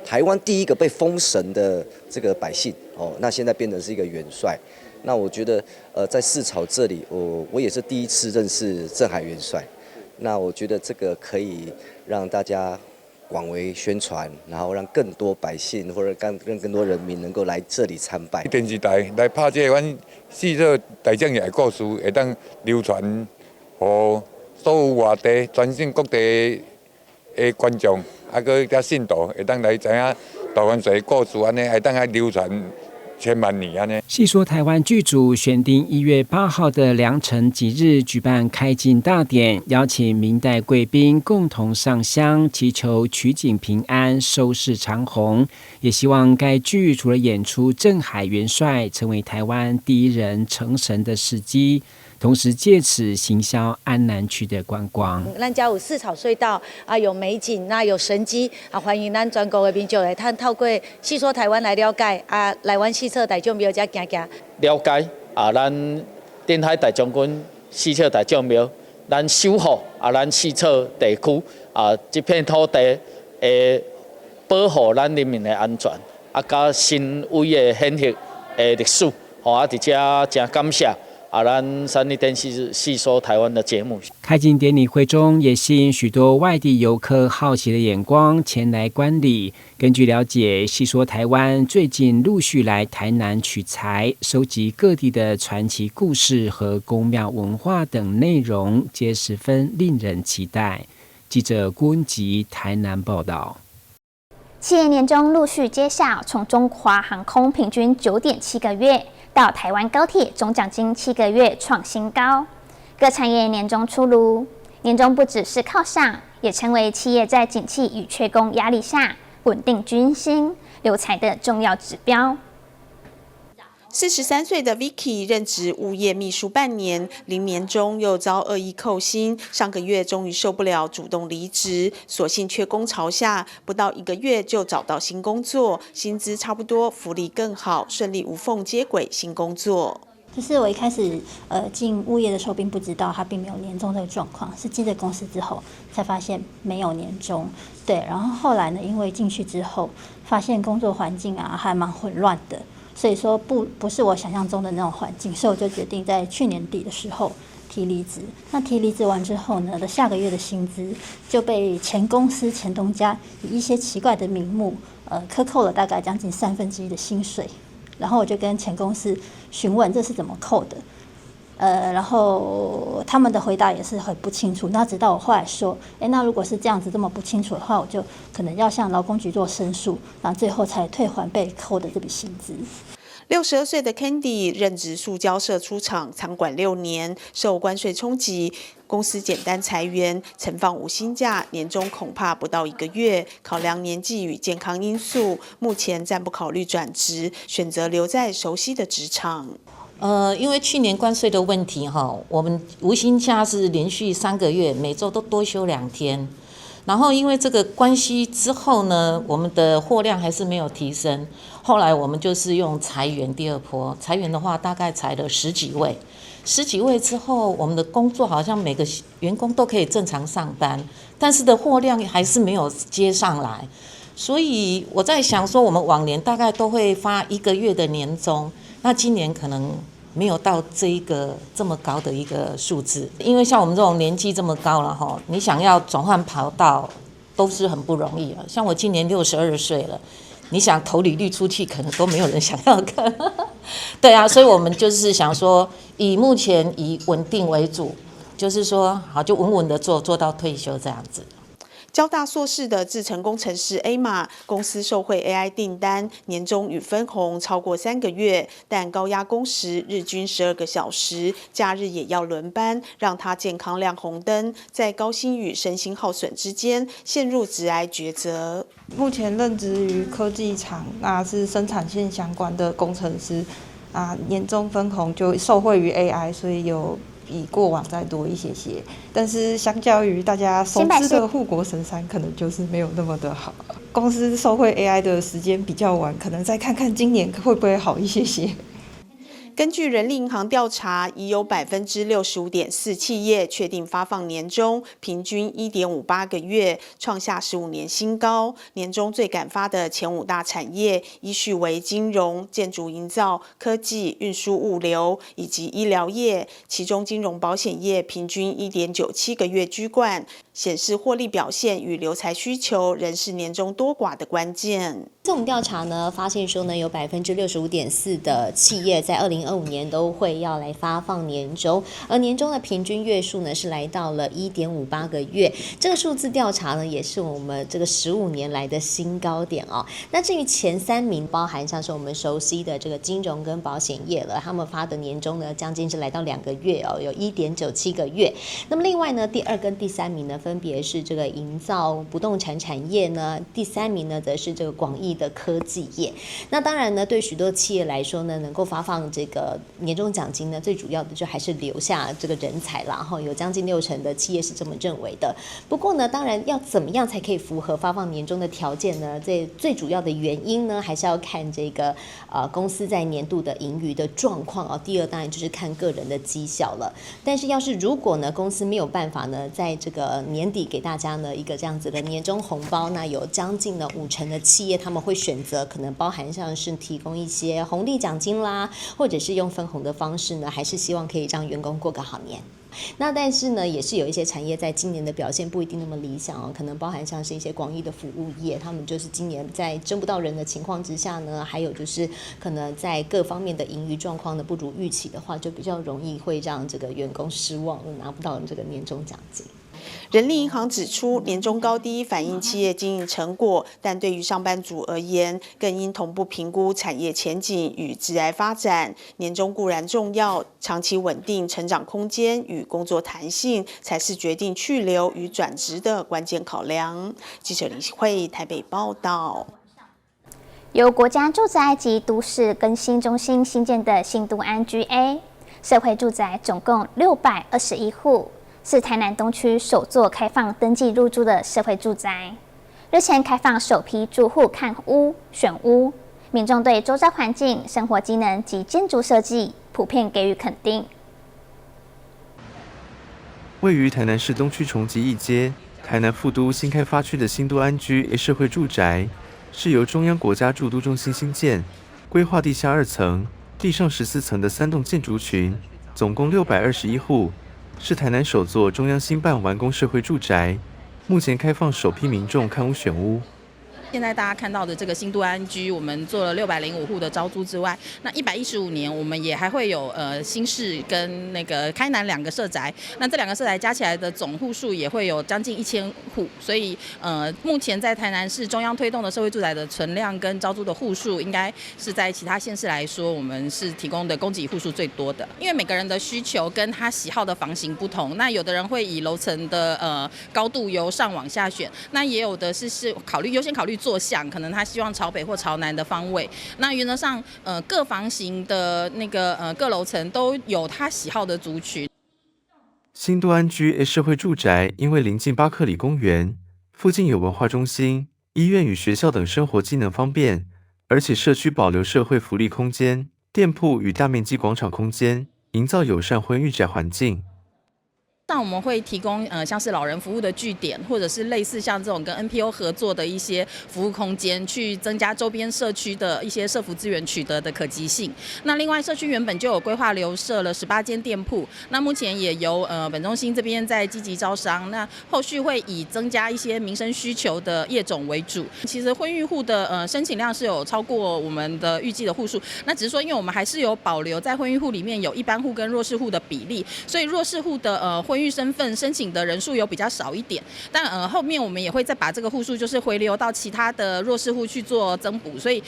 台湾第一个被封神的这个百姓哦，那现在变成是一个元帅。那我覺得，在四草這裡，我也是第一次認識鄭海元帥。那我覺得這個可以讓大家廣為宣傳，然後讓更多百姓或者更多人民能夠來這裡參拜。電視台來拍這個阮四草大將爺的故事，會當流傳予所有外地、全省各地的觀眾，啊，閣遮信徒會當來知影大元帥的故事，按呢會當來流傳千萬年按呢。戲說台灣劇組選定1月8號的良辰吉日舉辦開鏡大典，邀請明代貴賓共同上香，祈求取景平安、收視長虹。也希望該劇除了演出鄭海元帥成為台灣第一人成神的事蹟，同時借此行銷安南區的觀光。咱遮有四草隧道啊，有美景，那有神蹟啊，歡迎咱全國的民眾來通透過戲說台灣來了解啊，來阮四草大將廟遮行行。了解啊，咱鎮海大將軍四草大將廟，咱守護啊，咱四草地區啊，這片土地會保護咱人民的安全啊，佮神威的顯赫的歷史，吼啊，佇遮誠感謝。啊，咱三立電視戲說台灣的節目。開鏡典禮會中，也吸引許多外地遊客好奇的眼光前來觀禮。根據了解，戲說台灣最近陸續來台南取材，收集各地的傳奇故事和宮廟文化等內容，皆十分令人期待。記者郭文吉台南報道。企業年終陸續揭曉，從中華航空平均9.7個月到台灣高鐵總獎金7個月創新高。各產業年終出爐，年終不只是犒賞，也成為企業在景氣與缺工壓力下穩定軍心、留才的重要指標。 43歲的 Vicky 任職物業秘書半年，臨年終又遭惡意扣薪，上個月終於受不了，主動離職。所幸缺工潮下，不到一個月就找到新工作，薪資差不多，福利更好，順利無縫接軌新工作。就是我一開始進物業的時候，並不知道他並沒有年終這個狀況，是進這公司之後才發現沒有年終。對，然後後來呢，因為進去之後發現工作環境啊還蠻混亂的。所以說不是我想象中的那種環境，所以我就決定在去年底的時候提離職。那提離職完之後呢，的下個月的薪資就被前公司前東家以一些奇怪的名目，克扣了大概將近1/3的薪水。然後我就跟前公司詢問這是怎麼扣的，然後他們的回答也是很不清楚。那直到我後來說，誒，那如果是這樣子這麼不清楚的話，我就可能要向勞工局做申訴，然後最後才退還被扣的這筆薪資。 62歲的 Candy 任職塑膠射出廠倉管6年，受關稅衝擊，公司簡單裁員，曾放無薪假，年終恐怕不到一個月。考量年紀與健康因素，目前暫不考慮轉職，選擇留在熟悉的職場。因為去年關稅的問題哈，我們無薪假是連續3個月，每週都多休2天。然後因為這個關係之後呢，我們的貨量還是沒有提升。後來我們就是用裁員第二波，裁員的話大概裁了十幾位，十幾位之後，我們的工作好像每個員工都可以正常上班，但是的貨量還是沒有接上來。所以我在想說，我們往年大概都會發一個月的年終，那今年可能沒有到這一個這麼高的一個數字，因為像我們這種年紀這麼高了哈，你想要轉換跑道都是很不容易啊。像我今年62歲了，你想投履歷出去，可能都沒有人想要看。對啊，所以我們就是想說，以目前以穩定為主，就是說好就穩穩的做，做到退休這樣子。交大碩士的製程工程師 A 馬公司受惠 AI 訂單，年終與分紅超過3個月，但高壓工時，日均12個小時，假日也要輪班，讓他健康亮紅燈，在高薪與身心耗損之間陷入職涯抉擇。目前任職於科技廠，那是生產線相關的工程師，啊，年終分紅就受惠於 AI，所以有比過往再多一些些，但是相較於大家熟知的護國神山，可能就是沒有那麼的好。公司受惠 AI 的時間比較晚，可能再看看今年會不會好一些些。根据人力银行调查，已有65.4%企业确定发放年终，平均1.58个月，创下15年新高。年终最敢发的前五大产业，依序为金融、建筑营造、科技、运输物流以及医疗业。其中，金融保险业平均1.97个月居冠，显示获利表现与留才需求仍是年终多寡的关键。这我们调查呢，发现说呢，有65.4%的企业在2025年都会要来发放年终，而年终的平均月数呢是来到了1.58个月。这个数字调查呢，也是我们这个15年来的新高点哦。那至于前三名，包含像是我们熟悉的这个金融跟保险业了，他们发的年终呢，将近是来到2个月哦，有1.97个月。那么另外呢，第二跟第三名呢，分别是这个营造不动产产业呢，第三名呢则是这个广义的科技业。那当然呢，对许多企业来说呢，能够发放这个年终奖金呢，最主要的就还是留下这个人才啦。哈，有将近6成的企业是这么认为的。不过呢，当然要怎么样才可以符合发放年终的条件呢？这最主要的原因呢，还是要看这个公司在年度的盈余的状况啊。第二，当然就是看个人的绩效了。但是要是如果呢，公司没有办法呢，在这个年底给大家呢一个这样子的年终红包，那有将近呢5成的企业他们会选择可能包含像是提供一些红利奖金啦，或者是用分红的方式呢，还是希望可以让员工过个好年。那但是呢，也是有一些产业在今年的表现不一定那么理想哦，可能包含像是一些广义的服务业，他们就是今年在征不到人的情况之下呢，还有就是可能在各方面的盈余状况呢不如预期的话，就比较容易会让这个员工失望，拿不到这个年终奖金。人力银行指出，年终高低反映企业经营成果，但对于上班族而言，更应同步评估产业前景与职涯发展。年终固然重要，长期稳定成长空间与工作弹性，才是决定去留与转职的关键考量。记者林慧台北报道。由国家住宅及都市更新中心兴建的新都安居 A 社会住宅，总共621户。是台南东区首座开放登记入住的社会住宅。日前开放首批住户看屋选屋，民众对周遭环境、生活机能及建筑设计普遍给予肯定。位于台南市东区崇吉一街、台南副都新开发区的新都安居 A 社会住宅，是由中央国家住都中心兴建，规划地下2层、地上14层的三栋建筑群，总共621户。是台南首座中央兴办完工社会住宅，目前开放首批民众看屋选屋。现在大家看到的这个新都安居，我们做了605户的招租之外，那115年我们也还会有新市跟那个开南两个社宅，那这两个社宅加起来的总户数也会有将近1000户，所以目前在台南市中央推动的社会住宅的存量跟招租的户数，应该是在其他县市来说，我们是提供的供给户数最多的。因为每个人的需求跟他喜好的房型不同，那有的人会以楼层的高度由上往下选，那也有的是考虑优先考虑坐向，可能他希望朝北或朝南的方位。那原则上，各房型的那个各楼层都有他喜好的族群。新都安居 A 社会住宅，因为邻近巴克礼公园，附近有文化中心、医院与学校等生活机能方便，而且社区保留社会福利空间、店铺与大面积广场空间，营造友善婚育宅环境。那我们会提供像是老人服务的据点，或者是类似像这种跟 NPO 合作的一些服务空间，去增加周边社区的一些社福资源取得的可及性。那另外社区原本就有规划留设了18间店铺，那目前也由本中心这边在积极招商，那后续会以增加一些民生需求的业种为主。其实婚育户的申请量是有超过我们的预计的户数，那只是说因为我们还是有保留在婚育户里面有一般户跟弱势户的比例，所以弱势户的婚育身份申请的人数有比较少一点，但后面我们也会再把这个户数就是回流到其他的弱势户去做增补，所以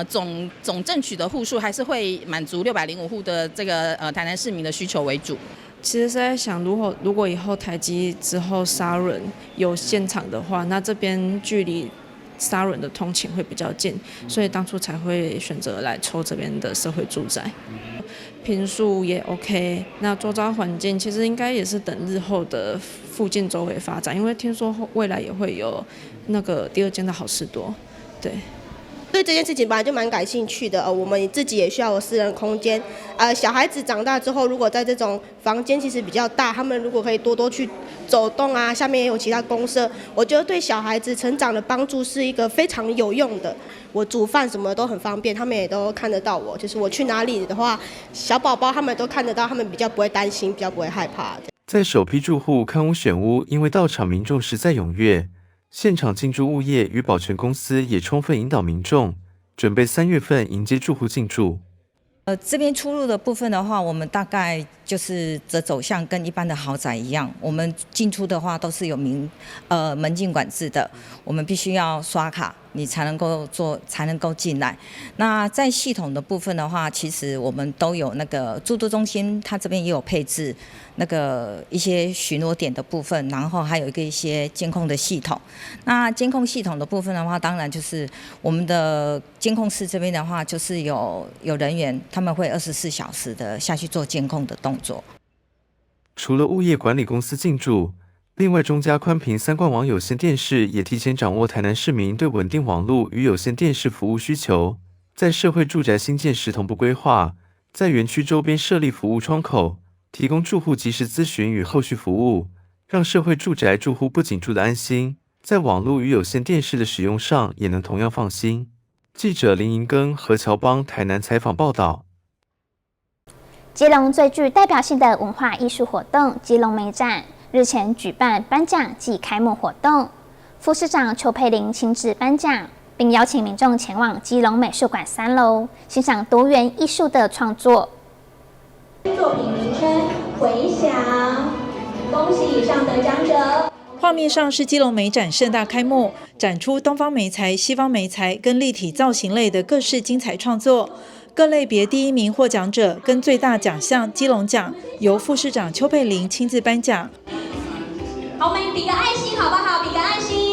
总争取的户数还是会满足605户的这个台南市民的需求为主。其实是在想，如果以后台积之后沙仑有建厂的话，那这边距离沙仑的通勤会比较近，所以当初才会选择来抽这边的社会住宅。坪数也 OK，那周遭环境其实应该也是等日后的附近周围发展，因为听说未来也会有那个第二间的好市多，对。这對這件事情本來就蠻感興趣的，我們自己也需要有私人空間。小孩子長大之後，如果在這種房間其實比較大，他們如果可以多多去走動啊，下面也有其他公設，我覺得對小孩子成長的幫助是一個非常有用的。我煮飯什麼都很方便，他們也都看得到我。就是我去哪裡的話，小寶寶他們都看得到，他們比較不會擔心，比較不會害怕。在首批住戶看屋選屋，因為到場民眾實在踴躍，現場進駐物業與保全公司也充分引導民眾，準備3月份迎接住戶進駐。這邊出入的部分的話，我們大概就是這走向跟一般的豪宅一樣，我們進出的話都是有門禁管制的，我們必須要刷卡，你才能夠做，才能夠進來。那在系統的部分的話，其實我們都有那個住都中心，它這邊也有配置那個一些巡邏點的部分，然後還有一些監控的系統。那監控系統的部分的話，當然就是我們的監控室這邊的話，就是有人員，他們會24小時的下去做監控的動作。除了物業管理公司進駐，另外中嘉寬頻三冠網有線電視也提前掌握台南市民對穩定網路與有線電視服務需求，在社會住宅興建時同步規劃，在園區周邊設立服務窗口，提供住戶即時諮詢與後續服務，讓社會住宅住戶不僅住得安心，在網路與有線電視的使用上也能同樣放心。記者林銀庚何喬邦台南採訪報道。基隆最具代表性的文化藝術活動——基隆美展，日前舉辦頒獎暨開幕活動，副市長邱佩玲親自頒獎，並邀請民眾前往基隆美術館3樓欣賞多元藝術的創作。作品名稱《迴響》，恭喜以上得獎者。畫面上是基隆美展盛大開幕，展出東方媒材、西方媒材跟立體造型類的各式精彩創作。各類別第一名獲獎者跟最大獎項基隆獎，由副市長邱佩玲親自頒獎。好，我們比個愛心好不好？比個愛心。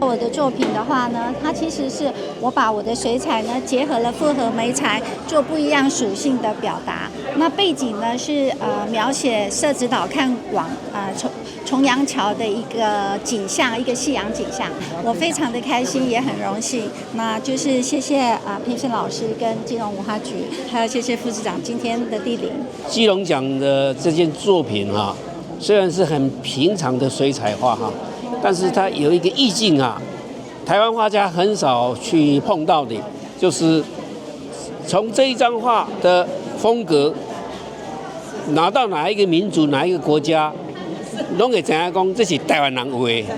我的作品的話呢，它其實是我把我的水彩呢結合了複合媒材，做不一樣屬性的表達。那背景呢是描寫社子島看往重陽橋的一個景象，一個夕陽景象。我非常的開心，也很榮幸。那就是謝謝啊評審老師跟基隆文化局，還有謝謝副市長今天的蒞臨。基隆獎的這件作品哈，雖然是很平常的水彩畫哈，但是它有一個意境啊，台灣畫家很少去碰到的，就是從這一張畫的風格，拿到哪一個民族、哪一個國家，攏會知影講這是台灣人畫的，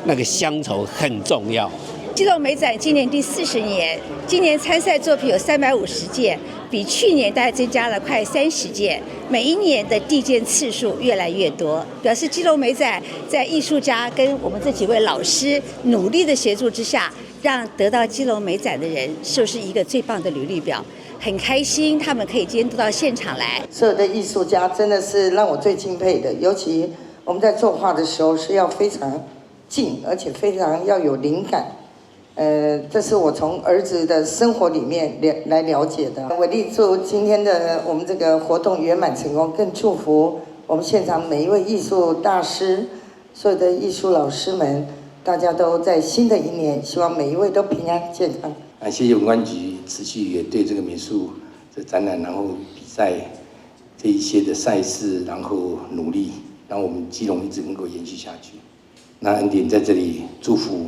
那個鄉愁很重要。基隆美展今年第40年，今年參賽作品有350件，比去年大概增加了快30件。每一年的遞件次數越來越多，表示基隆美展在藝術家跟我們這幾位老師努力的協助之下，讓得到基隆美展的人就是一個最棒的履歷表。很開心，他們可以今天都到現場來。所有的藝術家真的是讓我最敬佩的，尤其我們在作畫的時候是要非常靜，而且非常要有靈感。這是我從兒子的生活裡面來了解的。我力祝今天的我們這個活動圓滿成功，更祝福我們現場每一位藝術大師、所有的藝術老師們，大家都在新的一年，希望每一位都平安健康。啊，謝謝文管局持續也對這個美術的展覽，然後比賽這一些的賽事，然後努力，讓我們基隆一直能夠延續下去。那恩典在這裡祝福。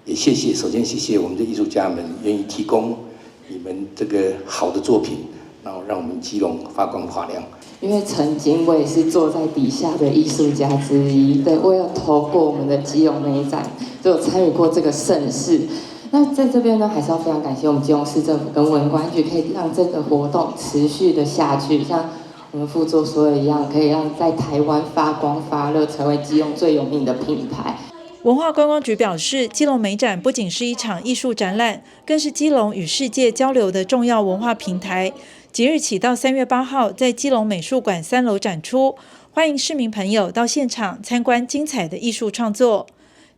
也謝謝，首先謝謝我們的藝術家們願意提供你們這個好的作品，然後讓我們基隆發光發亮。因為曾經我也是坐在底下的藝術家之一，對，我有投過我們的基隆美展，就有參與過這個盛事。那在這邊呢，還是要非常感謝我們基隆市政府跟文管局，可以讓這個活動持續的下去，像我們副座說的一樣，可以讓在台灣發光發熱，成為基隆最有名的品牌。文化觀光局表示，基隆美展不僅是一場藝術展覽，更是基隆與世界交流的重要文化平台。即日起到3月8號，在基隆美術館3樓展出，歡迎市民朋友到現場參觀精彩的藝術創作。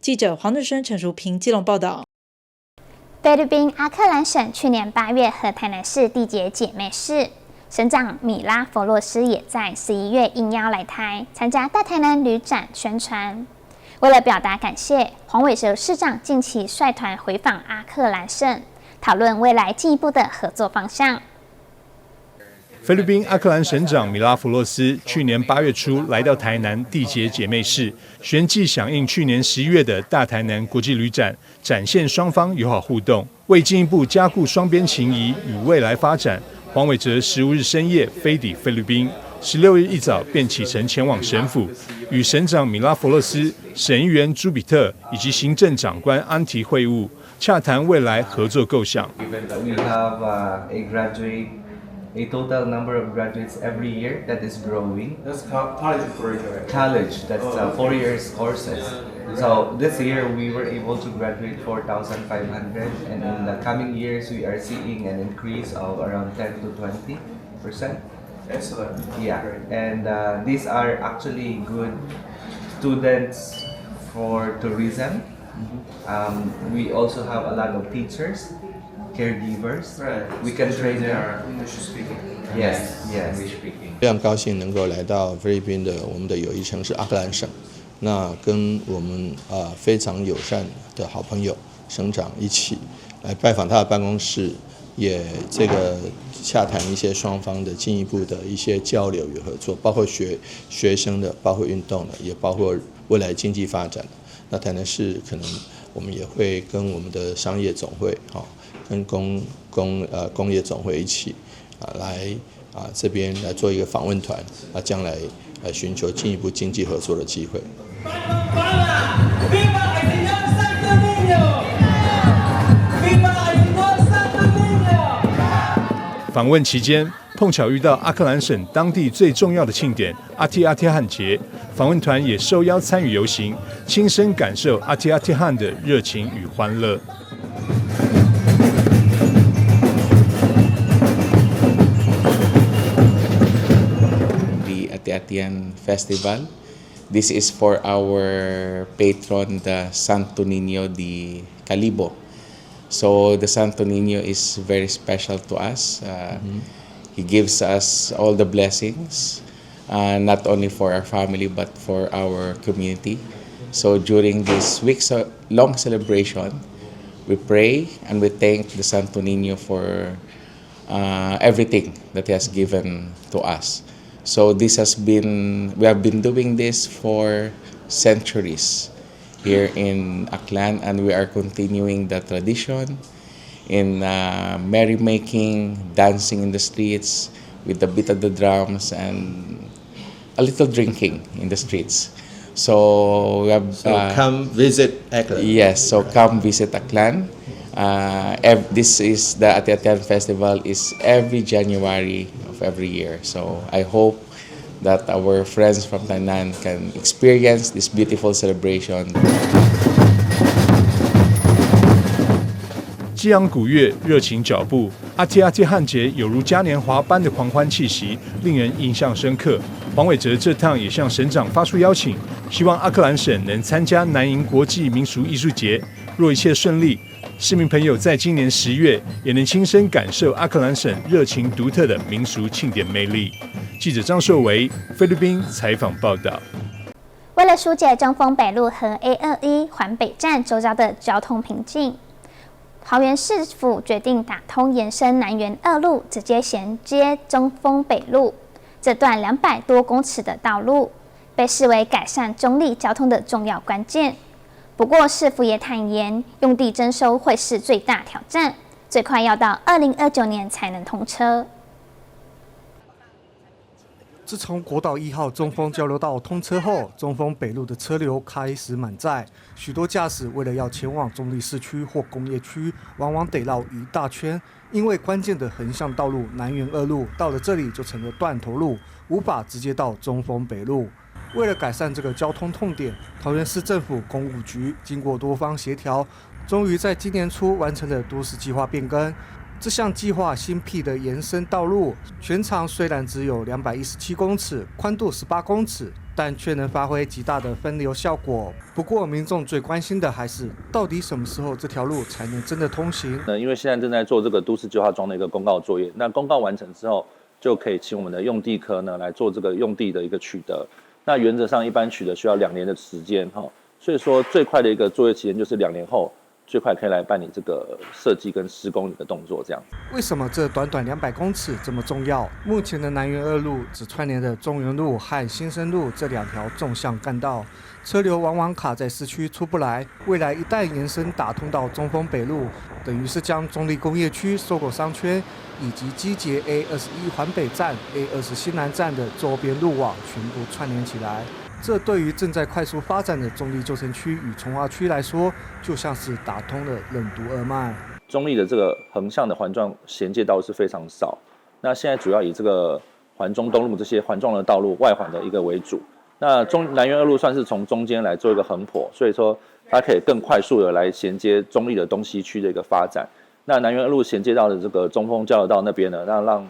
記者黃日升、陳淑平基隆報道。菲律賓阿克蘭省去年8月和台南市締結姐妹市，省長米拉弗洛斯也在11月應邀來台參加大台南旅展宣傳。为了表达感谢，黄伟哲市长近期率团回访阿克兰省，讨论未来进一步的合作方向。菲律宾阿克兰省长米拉弗洛斯去年8月初来到台南缔结姐妹市，旋即响应去年11月的大台南国际旅展，展现双方友好互动。为进一步加固双边情谊与未来发展，黄伟哲15日深夜飞抵菲律宾，16日一早便启程前往省府，与省长米拉弗洛斯、省议员朱比特以及行政长官安提会晤，洽谈未来合作构想。 We have a graduate, a total number of graduates every year that is growing. That's college graduate. College, that's 4 years courses. So this year we were able to graduate 4,500, and in the coming years we are seeing an increase of around 10 to 20%. Excellent. Yeah, and these are actually good students for tourism. We also have a lot of teachers, caregivers. We can train They them. are English speaking. Yes. English speaking. 非常高兴能够来到菲律宾的我们的友谊城市阿克兰省，那跟我们非常友善的好朋友省长一起来拜访他的办公室，也这个洽谈一些双方的进一步的一些交流与合作，包括学生的，包括运动的，也包括未来经济发展的。那台南市可能我们也会跟我们的商业总会哈，跟工业总会一起来这边来做一个访问团啊，将来来寻求进一步经济合作的机会。 Viva el señor Santo Niño! Viva el señor Santo Niño! 访问期间，碰巧遇到阿克兰省当地最重要的庆典阿提阿提汉节，访问团也受邀参与游行，亲身感受阿提阿提汉的热情与欢乐。 The Ati-Atihan Festival. This is for our patron, the Santo Niño de Kalibo. So the Santo Niño is very special to us. He gives us all the blessings, not only for our family but for our community. So during this week's long celebration, we pray and we thank the Santo Niño for everything that he has given to us. So we have been doing this for centuries here in Aklan, and we are continuing the tradition in merrymaking, dancing in the streets with the beat of the drums and a little drinking in the streets. So we have So come visit Aklan. Yes, so come visit Aklan. This is the Ati-Atihan Festival is every January of every year. So I hope that our friends from Tainan can experience this beautiful celebration. 激昂鼓乐，热情脚步，阿提阿提汉节有如嘉年华般的狂欢气息，令人印象深刻。黄伟哲这趟也向省长发出邀请，希望阿克兰省能参加南瀛国际民俗艺术节。若一切顺利，市民朋友在今年10月也能亲身感受阿克兰省热情独特的民俗庆典魅力。记者张硕维，菲律宾采访报道。为了疏解中丰北路和 A21环北站周遭的交通瓶颈，桃园市府决定打通延伸南园二路，直接衔接中丰北路这段200多公尺的道路，被视为改善中坜交通的重要关键。不过，市府也坦言，用地征收会是最大挑战，最快要到2029年才能通车。自从国道1号中丰交流道通车后，中丰北路的车流开始满载，许多驾驶为了要前往中坜市区或工业区，往往得绕一大圈，因为关键的横向道路南园二路到了这里就成了断头路，无法直接到中丰北路。为了改善这个交通痛点，桃园市政府工务局经过多方协调，终于在今年初完成了都市计划变更。这项计划新辟的延伸道路，全长虽然只有217公尺，宽度18公尺，但却能发挥极大的分流效果。不过，民众最关心的还是，到底什么时候这条路才能真的通行？那因为现在正在做这个都市计划中的一个公告作业，那公告完成之后，就可以请我们的用地科呢来做这个用地的一个取得。那原则上，一般取得需要2年的时间哈，所以说最快的一个作业期间就是2年后，最快可以来办理这个设计跟施工的动作，这样。为什么这短短200公尺这么重要？目前的南园二路只串联了中原路和新生路这两条纵向干道，车流往往卡在市区出不来。未来一旦延伸打通到中丰北路，等于是将中坜工业区、SOGO 商圈以及机捷 A21环北站、A20新南站的周边路网全部串联起来。这对于正在快速发展的中坜旧城区与重划区来说，就像是打通了任督二脉。中坜的这个横向的环状衔接道路是非常少，那现在主要以这个环中东路这些环状的道路外环的一个为主。那中南园二路算是从中间来做一个横剖，所以说它可以更快速的来衔接中坜的东西区的一个发展。那南园二路衔接到的这个中丰交流道那边呢，那让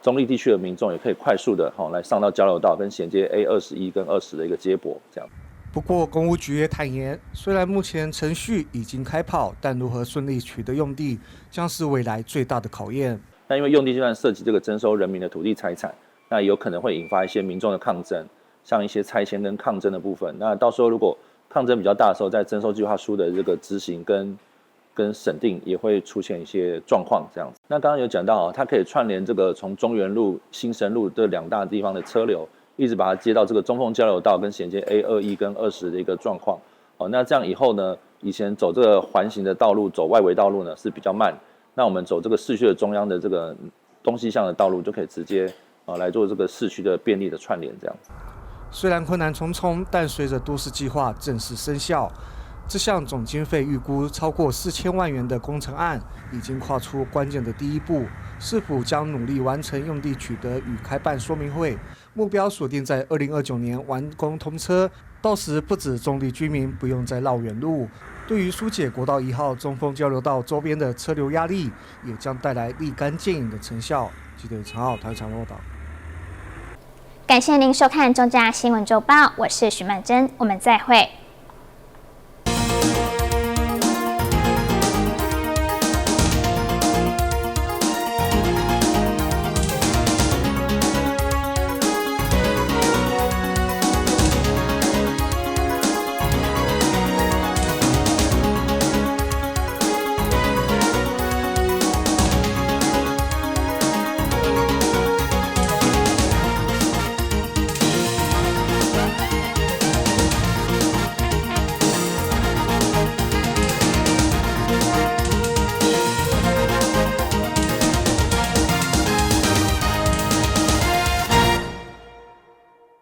中坜地区的民众也可以快速的哈来上到交流道，跟衔接 A21跟20的一个接驳，这样。不过，工务局也坦言，虽然目前程序已经开跑，但如何顺利取得用地，将是未来最大的考验。那因为用地就算涉及这个征收人民的土地财产，那有可能会引发一些民众的抗争，像一些拆迁跟抗争的部分。那到时候如果抗争比较大的时候，在征收计划书的这个执行跟审定也会出现一些状况，这样子。那刚刚有讲到啊，它可以串联这个从中原路、新生路这两大地方的车流，一直把它接到这个中丰交流道跟衔接 A21跟20的一个状况。哦，那这样以后呢，以前走这个环形的道路，走外围道路呢是比较慢。那我们走这个市区的中央的这个东西向的道路，就可以直接啊来做这个市区的便利的串联，这样子。虽然困难重重，但随着都市计划正式生效，这项总经费预估超过4000万元的工程案，已经跨出关键的第一步。市府将努力完成用地取得与开办说明会，目标锁定在2029年完工通车。到时不止中坜居民不用再绕远路，对于疏解国道1号中丰交流道周边的车流压力，也将带来立竿见影的成效。记者陈浩台长报道。感谢您收看《中嘉新闻周报》，我是徐曼珍，我们再会。